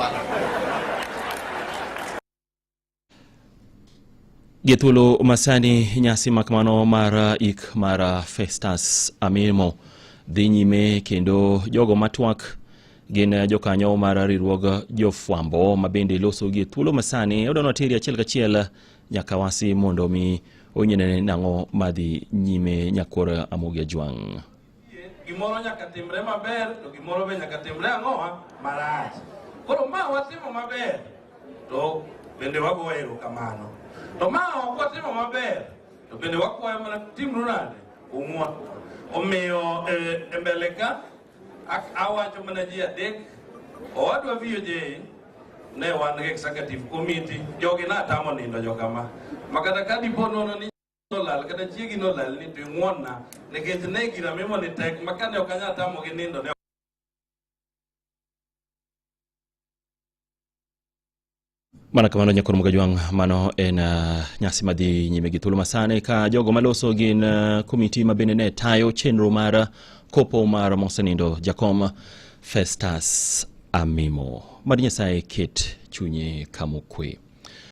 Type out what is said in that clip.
bwana. Gi thuolo masani nyasi makamano mar ik mar Festus Amimo dhi nyime kendo jogo matwak gin jokanyo mar riwruog jofwambo ma bende loso gi thuolo masani odwa wateri achiel kachiel nyaka wasi mondo mi onyene nang'o madhi nyime nyakwar Amogi Ajwang'. Gimoro nyaka timre maber to gimoro be nyaka timre ang'owa marach. Koro ma watimo maber to bende wagoyo erokamano. To ma ok watimo maber to bende wakwayo mana timru nade ung'wa. Omiyo e mbele ka awacho mana ji adek owadwa VOJ ne wan gi executive committee jogi natamo nindo jokama makata ka dipo nono ni nolal kata chiegi nolal ni to ing'wonna nikech ne gira mimo ni tek ma kane ok anyal tamogi nindo ne Mana kamano nyakwar Mugajwang', mano en nyasi madhi nyime gi thuolo masani ka jogo maloso gin komiti ma bende ne tayo chenro mar kopo mar mosenindo jakom Festus Amimo. Mad Nyasaye ket chunye kamokwe.